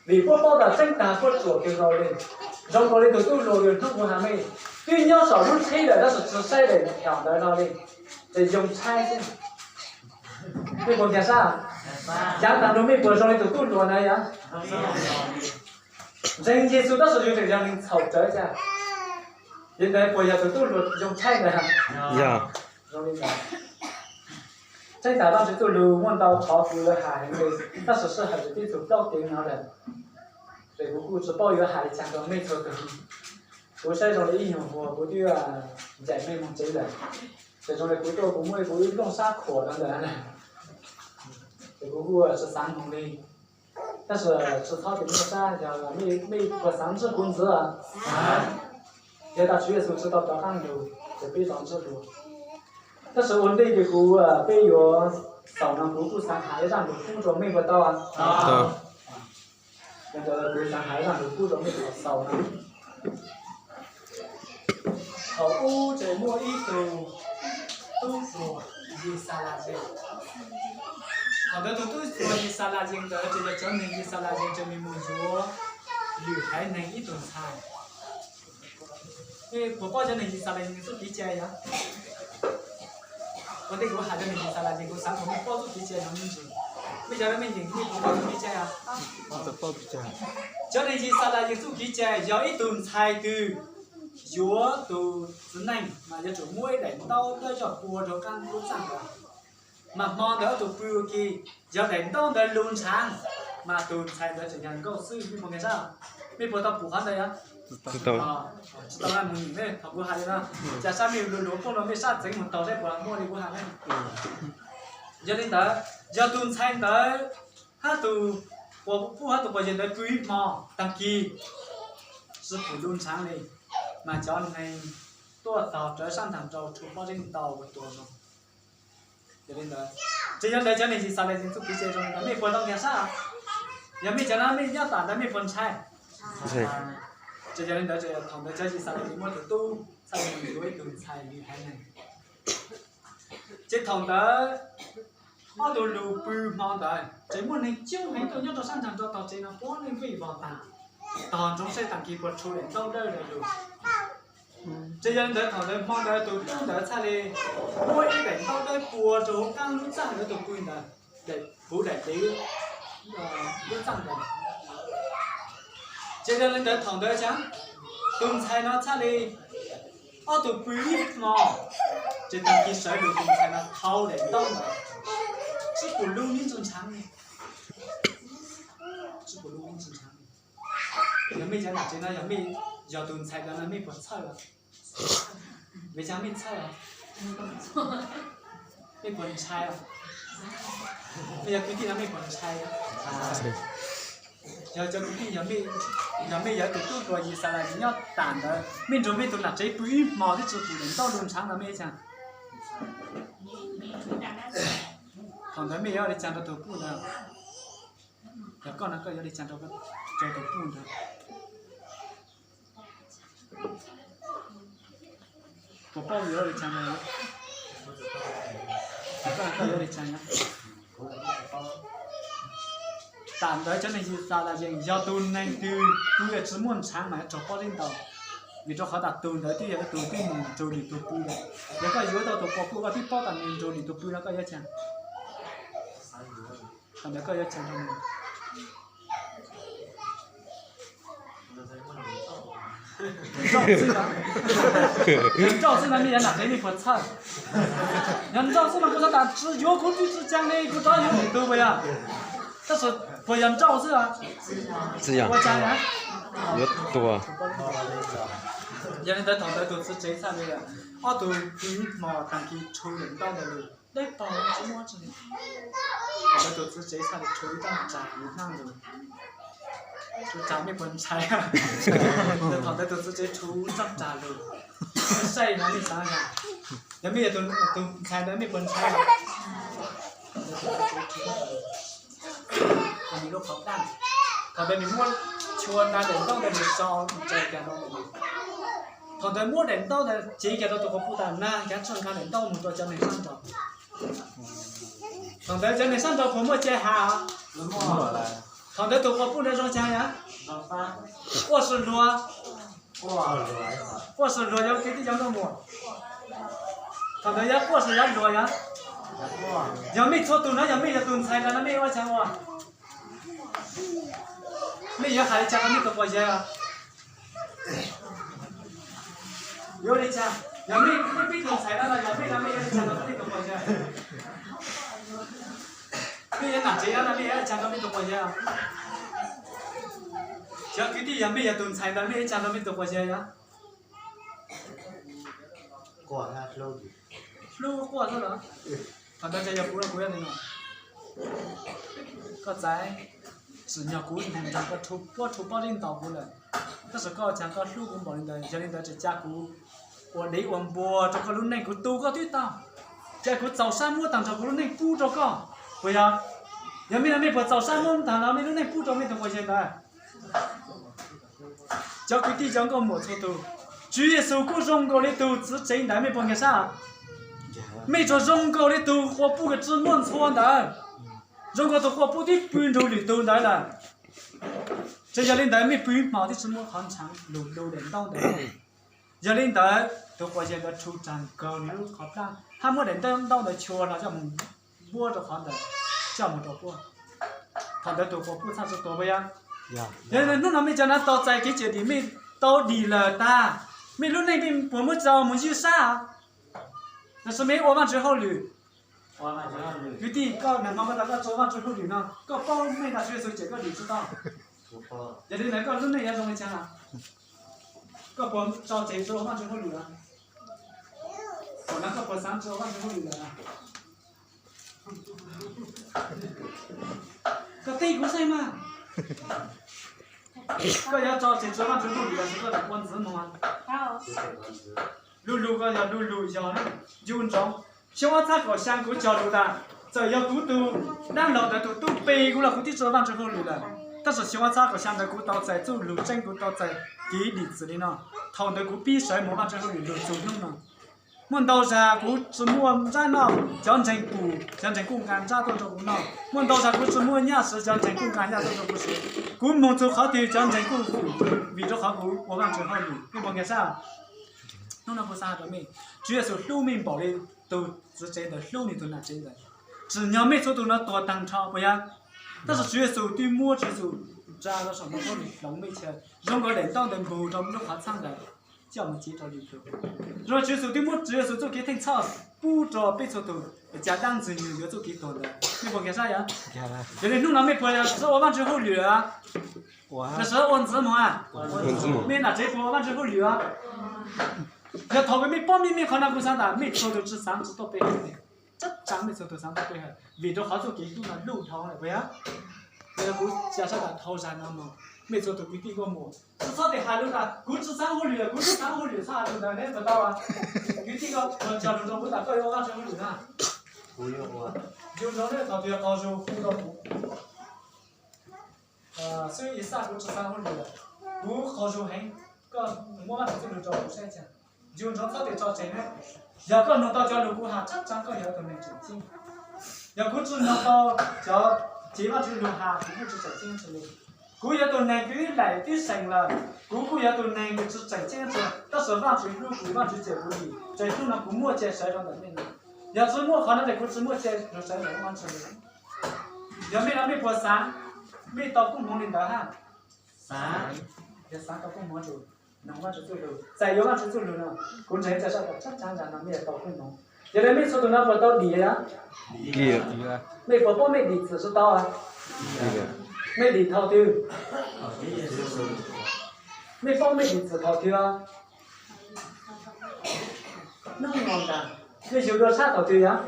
vim puab paub tas tseeb tas puab tsuam kawg nkaus li. Zoo nkaus li tus tub hluas hnub kuv has mej, twb nyob saum lub tsheb lawm tab sis tsis saib daim tham ntawd no li, ces yoo tshaib xwb. Mej puas nkag sab? Yaav tas nrug mej puas zoo li tus tub hluas na yog? Ntseeg Yexus tab sis yus tseem yog neeg txhaum tsawv cas, yog ntawd puas yog tus tub hluas yoo tshaib ntawd? Zoo li ntawd. Tseeb tas Vajtswv txuj lug muaj ntau qhov kuv yuav has heev li, tab sis sij hawm tsis txhua plaub teev no lawm, ces kuv kuj tsis paub yuav has li cas rau mej txhua tus. Kuv saib zoo li ib nyuag vuag kuv twb ncaim mej moog tsev lawm, ces zoo li kuv tuaj kuv muaj kuv ib nplooj sab khuam rau ntawm, ces kuv kuj tsis xaav moog li. Tab sis tsis txhob tias mej sab, yog mej puas xaav ntsib kuv ntxiv? Yog tas Tswv Yexus tsis tau rov qaab lug, ces peb rov ntsib dua. Tab sis ua ntej ces kuv, peb yuav xaus no kuv kuj xaav has ib zaj lug qub rau mej puas tau? Yog ntawd kuv xaav has ib zaj lug qub rau mej puas xaus no. Thaum ub ces muaj ib tug tub hluas Yixalayees. Thaum ntawd tus tub hluas Yixalayees ntawd ces yog cov neeg Yixalayees cov neeg mus yuav lwm haiv neeg ib tug ntxhais. Mej puas paub cov neeg Yixalayees txuj kev cai yog? Ua ntej kuv has cov neeg Yixalayees kuv xaav kom mej paub txuj kev cai no me ntsis. Mej cov neeg, mej puas paub txuj kev cai? Cov neeg Yixalayees txuj kev cai yog ib tug ntxhais twg yuav tus txiv neej mas yuav tsum muab ib daim ntaub dawb zog pua rau qaab lub txaj ntawd, mas hmo ntawd ob tug pw ua ke, yog daim ntaub ntawd lug ntshaav, mas tus ntxhais ntawd tseem yog nkauj xwb. Mej puas nkag sab? Mej puas tau pum qhov ntawd yog? Tsis tau mus nyeem ne, thaum kuv has li no, cas sab mej luv luv poj no mej sab txeev mus taug saib puas muaj li kuv has ne. Yog li ntawd, yog tus ntxhais ntawd hab tus quas puj hab tus quas yawg ntawd pw ib hmo, taag kis tsi pum lug ntshaav li, mas cov neeg tuaj taug rawv sab nraag rau rhu pob zeb ntau ua tuag zoo. Yog li ntawd, tsi yog ntawd cov neeg Yixalayees txuj kev cai zoo li ntawd, mej puas tau nkag sab? Yog mej cov no mej nyob tam ntawd mej puas ntshai? Tsi yog li ntawd, thaum ntawd cov Yixalayees muab tus tub txhaj le mus yuav ib tug ntxhais lwm haiv neeg. Ces thaum ntawd ob tug lug pw hmo ntawd ces muaj neeg coob heev tuaj nyob rau sab nraag rau tog tsev no puab leej vij vog taag, tog ntsoov saib taag kis puas rhu daim ntaub dawb ntawd lug. Ces yog li ntawd thaum ntawd hmo ntawd tus tub ntawd txhaj le muab ib daim ntaub dawb pua rau huv qaab lub txaj ntawd tus pw ntawd, puv daim dev lub txaj ntawd. Ces yog li ntawd thaum ntawd cas tus ntxhais no txhaj le ob tug pw ib hmo, ces taag kis sawv lug tus ntxhais no thau daim ntaub ntawd, tsi pum lug ib txuj ntshaav li, tsi pum lug ib txuj ntshaav li. Yog mej cov nam tsev no, yog mej yog tus ntxhais ntawd no mej puas txhawj? Vim cas mej txhawj? Mej puas ntshai? Mej yog kwv tij no mej puas ntshai? Yog cov kwv tij, yog mej yog ib tug tub hluas Yixalayees nyob tam ntawd, mej nrug mej tug nam tsev pw ib hmo twb tsi pum daim ntaub lug ntshaav no mej ib txhia, thaum ntawd mej yuav ua li cas rau tus puj ntawd? Yog koj no koj yuav ua li cas rau tus puj ntawd? Puas paub yuav ua li cas? Koj no koj yuav ua li cas? Tam ntawd cov neeg Yixalayees yog tus neeg twg pw tsi muaj ntshaav mas yuav raug pob zeb ntaus, vim rau qhov tas tug ntawd twb yog ib tug twb mus nrug lwm tug pw lawm. Yog koj yuav tau tus quas puj koj twb paub tas nws nrug lwm tug pw no koj yuav cas? Thaum ntawd koj yuav cas rau nws? Nrauj xwb, yog nrauj xwb no nej yuav nam tsev nej puas txhawj? Yog nrauj xwb no kuv xav tas tsis yuav kuv twb tsis caa li, kuv rov yuav lwm tus puas yog? Tab sis puas yog nrauj xwb? Tsis yog, ua cas yuav tuag. Yog li ntawd thaum ntawd tus txiv tsev txhaj li ob tug hmo tag kis rhu daim ntaub ntawd lawm, dawb paug tsis muaj tsi li. Thaum ntawd tus txiv tsev txhaj li rhu ib rooj tsa nws hnaab lug, rhu tsa mej puas ntshai? Thaum ntawd tus txiv tsev rhu ib rooj tsa lug, saib no mej xaav yog, yog mej yog tus ntxhais ntawd mej puas ntshai? Nws lub qhov daj, thaum ntawd nws muab chua nta daim ntaub ntawd nws so ntsa kiag rau. Thaum ntawd muab daim ntaub ntawd cev kiag rau tus quas puj tas nag, kav tsij nqa daim ntaub mus rau cov neeg sab nraud. Thaum ntawd cov neeg sab nraud puas muaj cai has? Thaum ntawd tus quas puj ntawd zoo caag yog? Quaj si luag, quaj si luag yog kwv tij cov nkauj muam. Thaum ntawd yog quaj si yog luag yog? Yog mej txhua tus no yog mej yog tus ntxhais ntawd no mej ua caag ua? Mej yuav hais li cas rau mej tus quas yawg? Yuav li cas? Yog mej, mej pib tus ntxhais no los yog mej no mej yuav li cas rau mej tus quas yawg? Mej yuav nam tsev no mej yuav li cas rau mej tus quas yawg? Cov kwv tij yog mej yog tus ntxhais ntawd mej yuav li cas rau mej tus quas yawg yog? Hlub quaj xwb los? Thaum ntawd ces yog kuv, kuv yog li no. Koj txawm tsim nyog kuv nrug nraag koj rhu pob rhu pob zeb ntaus kuv lawm, tab sis koj ua caag koj hlub kuv npaum li ntawd, yog li ntawd tseem ca kuv ua dev ua npua rau koj lub neej, kuv tu koj twb tau, ca kuv txaus sab muab taag nrho kuv lub neej pub rau koj. Puas yog? Yog mej no mej puas txaus sab muab taag nrho mej lub neej pub rau mej tus quas yawg ntawd? Cov kwv tij cov nkauj muam txhua tus, Tswv Yexus kuj zoo nkaus li tus txiv tsev ntawd, mej puas nkag sab? Mej tsuas zoo nkaus li tus quas puj kws tsi muaj ntxhua ntawd, zoo nkaus tus quas puj twb pw nrug lwm tug ntawd lawm. Tseem yog li ntawd mej pw hmo twb tsi muaj qhov ntshav lug du daim ntaub ntawd. Yog li ntawd tus quas yawg ntawd rhu raag kawg nws lub qhov plab hab muab daim ntaub ntawd chua hlo coj mus npuab rau qhov ntawd, coj mus rau puab. Thaum ntawd tus quas puj txhaj tsi tuag puas yog? Yog li ntawd hnub no mej cov nav tau txais kev cawm dim, mej tau dim lawm tag, mej lub neej mej puas muab tso mus ywj sab? Los sis mej ua Vaajtswv hauj lwm? Kwv tij, koj nag hmo koj tas koj tso Vaajtswv hauj lwm no, koj paub mej tas Tswv Yexus cawm koj dim tsi tau? Yog li ntawd koj lub neej yuav zoo li caag? Koj puas tso tseg tso Vaajtswv hauj lwm? Thaum no koj puas xaav tso Vaajtswv hauj lwm lawm? Koj teb kuv saib mas, koj yuav tso tseg tso Vaajtswv hauj lwm los sis koj ua ntxiv moog? Lu lug koj yog lu lug yog ncu ntsoov. Xyoo ob txhab kaum xyaa kuv cog lus tas, txawm yog kuv tus dab laug ntawd tus tub pe kuv los kuv twb tso Vaajtswv hauj lwm lawm. Tab sis xyoo ob txhab kaum xyaa ntawd kuv tau txais txuj lug tseeb, kuv tau txais kev dim txwv li no. Thaum ntawd kuv pib sawv moog Vaajtswv hauj lwm lug txug hnub no. Muaj ntau zag kuv tsi muaj ntsab noj, cov ntseeg pum cov ntseeg kuj nqaa ntsab tuaj rau kuv noj. Muaj ntau zag kuv tsi muaj nyaj siv, cov ntseeg kuj nqaa nyaj tuaj rau kuv siv. Kuv moog txug qhov twg cov ntseeg kuj pum, vim rau qhov kuv ua Vaajtswv hauj lwm. Mej puas nkag sab? Hnub no kuv xaav has rau mej, Tswv Yexus hlub mej npaum li tus txiv tsev ntawd hlub nws tus nam tsev ntawd. Tsim nyog mej txhua tus no tuag taag nrho puas yog? Tab sis Tswv Yexus twb muab Tswv Yexus tsa rau saum ntoo khaub lig hloov mej chaw, zoo nkaus daim ntaub ntawd npug rau lub qhov txhab ntawd coj mus cev rau lwm tus. Zoo Tswv Yexus twb muab Tswv Yexus txuj kev theej txhoj pub rau peb txhua tus, cas dlaab ntxwg nyoog yuav txuj kev tuag ntawd. Mej puas nkag sab yog? Yog li hnub no mej puas tsi ua Vaajtswv hauj lwm los sis ua ntxiv moog? Mej nam tsev puas ua Vaajtswv hauj lwm? Yog thaum kws mej paub mej mej qhov no kuv xaav tas mej txhua tus tsi xaav tsi tuaj pe hawm, tsab tsaav mej txhua tus xaav tuaj pe hawm vim rau qhov txuj kev hlub no luj dhau lawm puas yog? Yog kuv ca sab tas dhau zag no moog, mej txhua tus kwv tij nkauj muam tsi txhob tes has lug tas kuv tsi xaav hauj lwm, kuv tsi xaav hauj lwm, txhob has lug ntawd neb puas tau? Kwv tij nkauj muam cog lug rau kuv tas koj yuav ua Vaajtswv hauj lwm na? Ncu ntsoov thaum twg qaug zug hu rau kuv. Xib hwb Ixaj, kuv tsi xaav hauj lwm, kuv qaug zug heev, koj muab Vaajtswv txuj lug rau kuv saib. Ncu ntsoov txhob tes tso tseg na. Yog koj noog tau cov lug kuv has, tsab tsaav koj yog tus neeg tseem ceeb. Yog kuv tsi noog tau cov cev Vaajtswv lug has, kuv kuj tsi tseem ceeb tsi li. Kuv yog tus neeg kws ib laim tib seem lawm, kuv kuj yog tus neeg kws tsi tseem ceeb tsi, tab sis Vaajtswv hlub kuv, Vaajtswv cawm kuv dim, txawm hnub no kuv muaj cai sawv rau ntawm mej no. Yog tsi muaj qhov no ces kuv tsi muaj cai sawv ntawm Vaajtswv li. Yog mej no mej puas xaav, mej tau koob hmoov li ntawd hab? Xaav. Yog xaav tau koob hmoov tes Noog Vajtswv txuj lug, txais yuav Vajtswv txuj lug no, kuv ntseeg tias sab tas tsab tsab ntawd no mej tau kawg noog. Yog li mej txhua tus no puas tau dim? Mej puas paub mej dim txwm tsi tau? Mej dim thaum twg? Mej paub mej dim txwm thaum twg? Hnub no tas, mej yug dua tshab thaum twg yog?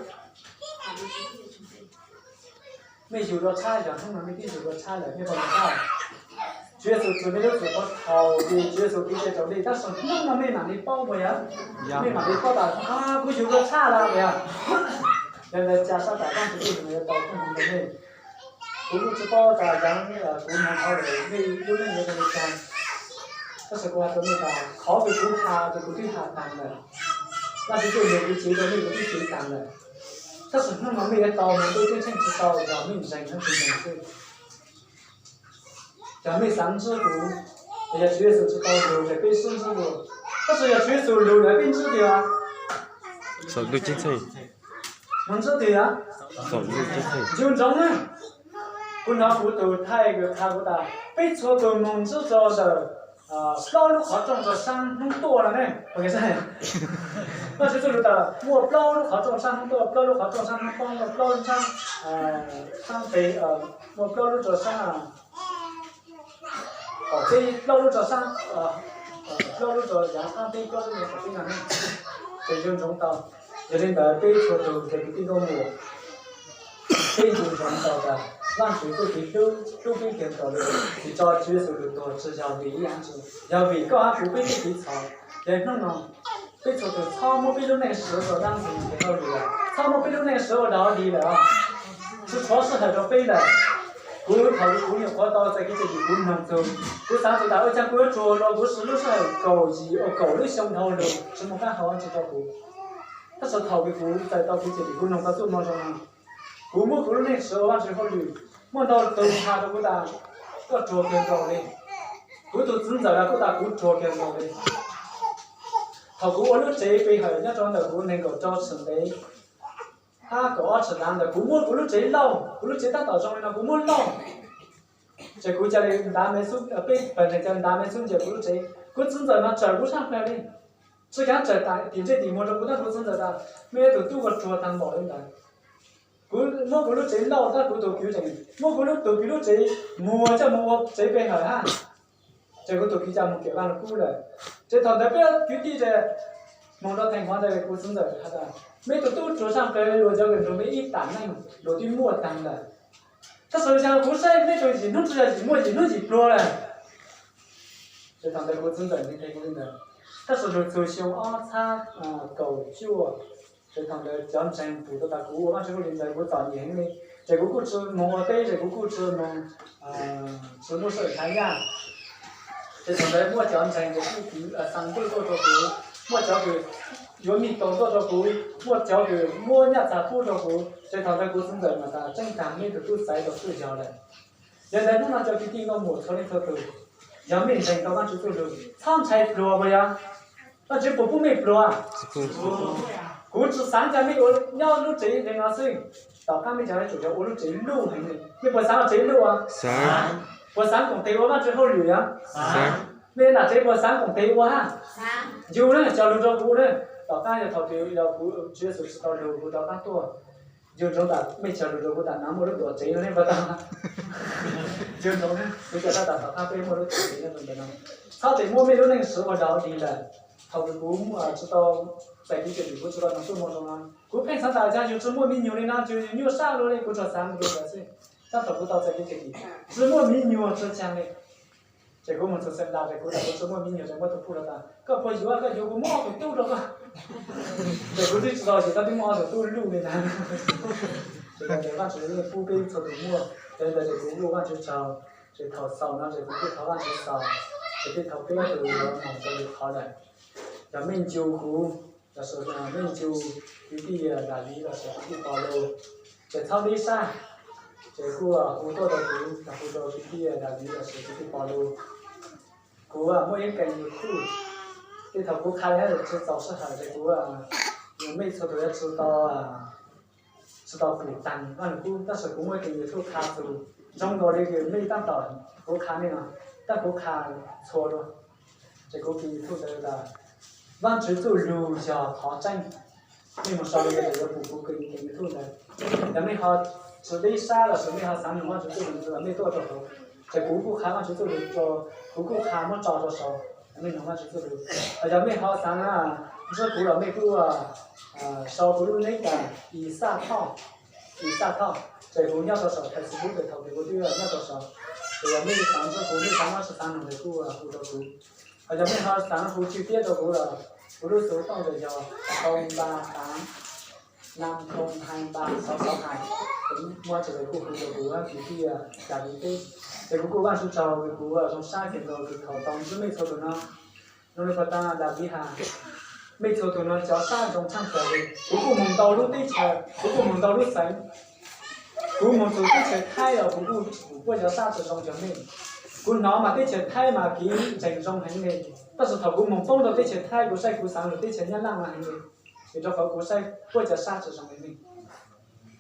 Mej yug dua tshab, yog hnub no mej twb yug dua tshab lawm, mej puas nco qab? Tswv Yexus txwm mej lub txwm tau thaum twg Tswv Yexus kev cai raus dej, tab sis hnub no mej mam li paub puas yog? Mej mam li paub tas kuv yug dua tshab lawm puas yog? Yog ntawd cas sab tas Vajtswv txuj lug yuav tau kawg noog rau mej. Kuv kuj tsi paub tas yog kuv noog dhau lawm mej lub neej yuav zoo li cas. Tab sis kuv has rua mej tas qhov kws kuv has ces kuv twb has taag lawm. Vajtswv txuj lug kuv cev rua mej kuv twb cev taag lawm. Tab sis hnub no mej yuav tau moog ntuj ceeb tsheej tsi tau yog mej ntseeg hab tsi ntseeg xwb. Yog mej xaav ntsib kuv, yog Tswv Yexus tsi tau lug ces peb sib ntsib dua. Tab sis yog Tswv Yexus lug lawm peb ntsib tiag. Moog ntsib tiag. Ncu ntsoov na, kuv hnov kuv tug thaij kws qha kuv tas peb txhua tug moog ntsib rua ntawm plaub lub qhov rooj rua saab hnub tuaj no ne. Vajtswv txuj lug tas muaj plaub lub qhov rooj saab hnub tuaj, plaub lub qhov rooj saab hnub poob, muaj plaub lub saab, saab peg, muaj plaub lub rua saab, peb plaub lub rua saab, plaub lub rua yav qaab teb, plaub lub rua qaum teb no ne. Ces ncu ntsoov tau. Yog li ntawd peb txhua tug ces kwv tij nkauj muam, peb ncu ntsoov tau tas Vajtswv txuj kev hlub, hlub peb kawg nkaus li, tsis tso Tswv Yexus lug tuag tsi yog vim ib yam dlaab tsi, yog vim koj hab kuv peb txuj kev txhaum. Ces hnub no peb txhua tug txhob muab peb lub neej swv rua dlaab ntxwg hauj lwm lawm, txhob muab peb lub neej swv ua dog dig lawm, tsi tshuav sij hawm rua peb lawm. Kuv thaum kuv nyuam qhuav tau txais kev cai tim kuv noog txug, kuv xaav txug tas ua caag kuv yuav tsuag dlua kuv sawv lub sij hawm kaum yim ua kaum lub xyoo dhau lug tsi moog qaab hau Vajtswv rua kuv. Tab sis thaum kws kuv txais tau kev cai tim kuv noog tau txuj moo zoo no, kuv muab kuv lub neej swv ua Vajtswv hauj lwm. Muaj ntau tug has rua kuv tas koj ruam kawg nkaus li. Kuv tug txiv ntxawm los kuj tas kuv ruam kawg nkaus li. Thaum kuv ua lub tsev pe hawm nyob rua ntawm kuv neeg nkaum rau tshim ntev hab kaum ob tshim dav ntawd, kuv muab kuv lub tsev lauj, kuv lub tsev tab tom zoo li no kuv muab lauj. Ces kuv ca le ntav me xub, peb pawg ntseeg ca le ntav me xub ntsia kuv lub tsev. Kuv txiv ntxawm mas tsawm kuv tshaj plawg li. Tsi khav tsawm tim ntsej tim muag rua kuv, tab kuv txiv ntxawm tas mej yuav tug tub ua ruam taag npaum li ntawd. Kuv muab kuv lub tsev lauj, tab kuv tug kwv tseem muab kuv tug kwv lub tsev muag coj moog ua tsev pe hawm hab. Ces kuv tug kwv ca moog kawm Vaaj Lug Kub lawm. Ces thaum ntawd peb kwv tij ces moog rua theem hov ntawd kuv txiv ntxawm has tas mej tug tub ruam tshaj plawg, luag cov kws nrug mej ib tam neej luag twb muaj taag lawm. Tab sis yog kuv saib mej tug yim hnub tsi yog yim muaj yim hnub yim pluag lawm. Ces thaum ntawd kuv txiv ntxawm nws qhia kuv li ntawd. Tab sis lug txug xyoo ob txhab kaum cuaj, ces thaum ntawd cov ntseeg pum tau tas kuv ua Vaajtswv hauj lwm ntawd kuv txom nyem heev li. Ces kuv kuj tsi moog ua teb, ces kuv kuj tsi moog, tsi muaj sij hawm thav yaj. Ces thaum ntawd muaj cov ntseeg ces kuj kwv xaa ntuj tuaj rua kuv, muaj cov kws yuav mij kaus tuaj rua kuv, muaj cov kws muab nyaj txag pub rua kuv. Ces thaum ntawd kuv txiv ntxawm mas tas tseeb taag mej tug tub xaiv tau txuj yog lawm. Yog li ntawd hnub no cov kwv tij nkauj muam txhua leej txhua tug, yog mej ntseeg tau Vaajtswv txuj lug, txhob ntshai pluag puas yog? Vaajtswv puas pub mej pluag? Kuv tsi xaav ca mej ua nyob lub tsev le no xwb. Tom qaab mej cov yuav tsum yog ua lub tsev luj heev li. Mej puas xaav ua tsev luj? Puas xaav koom tes ua Vaajtswv hauj lwm yog? Mej nam tsev puas xaav koom tes ua hab? Yug na, cog lug rua kuv na. Tom qaab yog thaum twg yog kuv Tswv Yexus tsi tau lug kuv rov qaab tuaj. Yug ntsoov tas mej cog lug rua kuv tas nav muaj lub tuam tsev no ne puas tau? Yug ntsoov na, kuv cov sab tas tom qaab peb muaj lub tuam tsev nyob rua ntawm no. Txhob tes muab mej lub neej swv ua dog dig lawm. Thaum kuv tsi tau txais kev cai tim kuv tsi tau noog txuj moo zoo no, kuv pheej xaav tas yog yug tsi muaj me nyuam li no ces yug nyuaj sab luaj li, kuv tsuas xaav ua li ntawd xwb. Tab thaum kuv tau txais kev cai tim tsi muaj me nyuam tsi caag li. Ces kuv moog txug Xeem Las ces kuv tas kuv tsi muaj me nyuam ces muab tug pub rua tas koj puas yuav, koj yuav kuv muab ob tug tub rua koj. Ces kuv twb tsi tau yuav, koj twb muab ob tug tub luj li ntawd. Ces yog tias Vaajtswv yeej pub peb txhua tug muaj, ces yog li ntawd ces kuv ua Vaajtswv tsaug. Ces thaum xaus no ces kuv kuj thov Vaajtswv xaus, ces peb thaum peb tug yuav moog rua lwm qhov lawm. Yog mej ncu kuv, los sis mej ncu kwv tij Daviv los sis kwv tij Paulus, ces txhob dib sab, ces kuj hu tuaj rau kuv, los hu rau kwv tij Daviv los sis kwv tij Paulus. Kuv muaj ib kee YouTube, tej thaum kuv qha tsi txaus sij hawm ces kuv, mej txhua tug yuav tsi tau, tsi tau pum taag Vaaj Lug Kub, tab sis kuv muaj ib kee YouTube qha txug zoo nkaus li mej tab tom kuv qha mej no, tab kuv qha txhua dua. Ces kuv kws YouTube ntawd tas, Vaajtswv txuj lug yog qhov tseeb. Mej moog sau le ntawd yuav pum kuv kws YouTube ntawd. Yog mej ho tsi teb sab lossis mej ho xaav noog Vaajtswv txuj lug los mej tuaj rua hauv, ces kuv kuj qha Vaajtswv txuj lug, kuv kuj qha muab tso rua sau, mej noog Vaajtswv txuj lug. Yog mej ho xaav ntsib kuv los mej kuj sau kuv lub npe tas Ixaj Thoj, Ixaj Thoj, ces kuv nyob rua sau Facebook, thaus kws kuv twb nyob rua sau. Ces yog mej xaav ntsib kuv, mej xaav ntsib xaav noog kuj hu rua kuv. Ho yog mej ho xaav hu tswj tiab rua kuv los kuv lub xuv tooj tes yog không ba tám năm không hai ba sáu sáu hai. Muaj tsi tas kuj hu rua kuv kws tiag, cas kws teb. Ces kuv kuj Vaajtswv tsaug kws kuv zoo sab kawg nkaus kws thaus tau ntsib mej txhua tug no. Zoo le puag ta Daviv has, mej txhua tug no cov sab zoo tshaaj plaws le. Kuv kuj moog ntau lub teb chaws, kuv kuj moog ntau lub xeev. Kuv moog txug teb chaws Thaib los kuv kuj puab cov sab tsi zoo yog mej. Kuv nov mas teb chaws Thaib mas kev ntseeg zoo heev le, tab sis thaus kuv moog poob rua teb chaws Thaib kuv saib kuv xaav lug teb chaws Nyab Laj mas heev le, vim rua qhov kuv saib puab cov sab tsi zoo le mej.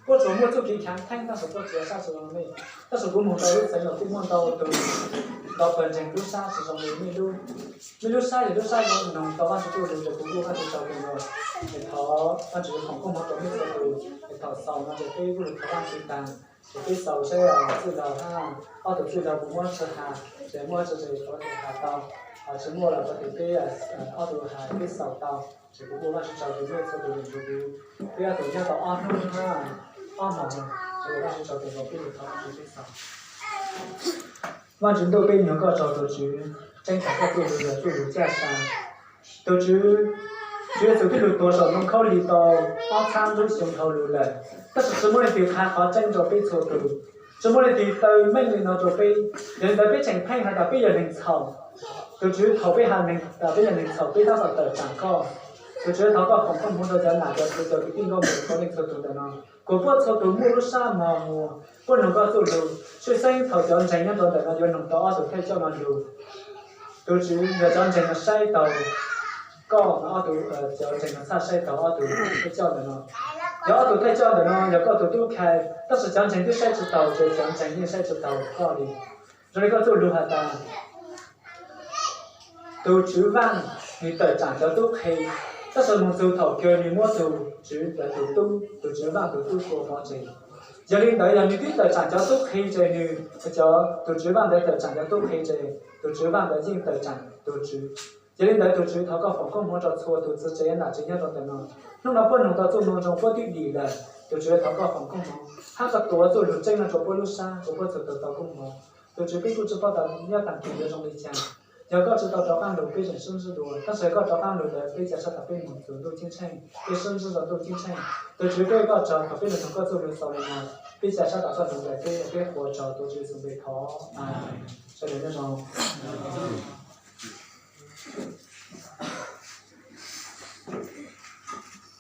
Puab tsuas muaj txuj kev khaav theeb tab sis puab cov sab tsi zoo le mej. Tab sis kuv moog ntau lub xeev los kuj muaj ntau tug, ntau pawg ntseeg lub sab tsi zoo le mej lub. Mej lub sab yog lub sab zoo noog tau Vaajtswv txuj lug, ces kuv kuj Vaajtswv tsaug kawg nkaus. Es thov Vaajtswv foom koob hmoov rua mej txhua tug. Es thaus xaus no ces peb kuj lug thov Vaajtswv taag, ces peb xaus saib txwj laug hab, ob tug txwj laug puas muaj tsi has, ces muaj tsi ces thov has tau, ho tsi muaj los kuv tes peb ob tug has peb xaus tau. Ces kuv kuj Vaajtswv tsaug kws mej txhua tug nrug kuv, peb ob tug nyob tau ob hnub hab ob moos, ces Vaajtswv tsaug kawg nkaus, peb lug thov Vaajtswv peb xaus. Vaajtswv ntuj, peb nug koj tsaug tug Tswv, tseeb tas koj txuj lug yog txuj lug caj sa. Tug Tswv, Tswv Yexus txuj lug tuag saum ntoo khaub lig tau ob txhab lub xyoo dhau lug lawm, tab sis tsi muaj leej twg qha qhov tseeb rua peb txhua tug, tsi muaj leej twg taw meej le no rua peb. Yog le ntawd peb tseem pheej has tas peb yog neeg txhaum. Tug Tswv, thaus peb has tas peb yog neeg txhaum peb tab tom tawm tsaam koj. Tug Tswv, thov koj foom koob hmoov rua cov nam cov txwv cov kwv tij nkauj muam txhua leej txhua tug ntawm no, kuas puab txhua tug muaj lub sab mos muas, puab nug koj txuj lug, tshwj xeeb thaus cov ntseeg nyob rua ntawm no yuav noog tau ob tug thawj coj no lug. Tug Tswv, yog cov ntseeg no saib taus koj, ob tug, cov ntseeg no txhaj saib taus ob tug thawj coj ntawm no. Yog ob tug thawj coj ntawm no yog koj tug tub khai, tab sis cov ntseeg twb saib tsi taus, ces cov ntseeg yeej saib tsi taus koj li. Zoo le koj txuj lug has tas, tug Tswv Vaaj nwg tawm tsaam cov tub qhe, tab sis moog txug thaum kawg nwg muab tug Tswv, tug tub, tug Tswv Vaaj tug tub tua pov tseg. Yog le ntawd yog nwg twb tawm tsaam cov tub qhe ces nwg, cov, tug Tswv Vaaj ntawd tawm tsaam cov tub qhe ces tug Tswv Vaaj ntawd yeej tawm tsaam tug Tswv. Yog le ntawd tug Tswv, thov koj foom koob hmoov rua txhua tug txiv tsev nam tsev nyob rua ntawm no. Hnub no puab noog tau txuj moo zoo puab twb dim lawm, tug Tswv thov koj foom koob hmoov hab koj tuav txuj lug tseeb no rua puab lub sab rua puab txhua tug tau koob hmoov. Tug Tswv, peb kuj tsi paub tas nyob taag kis yuav zoo le caag. Yog koj tsi tau rov qaab lug peb tseem sib ntsib dua, tab sis koj rov qaab lug lawm peb ca sab tas peb moog txug ntuj ceeb tsheej, peb sib ntsib rua ntuj ceeb tsheej. Tug Tswv, peb koj tsaug thaus peb lug noog koj txuj lug xaus le no, peb ca sab tas koj lug lawm peb, peb qhuas tsaug tug Tswv Yexus npe thov, Amees. Sawv daws nyob zoo.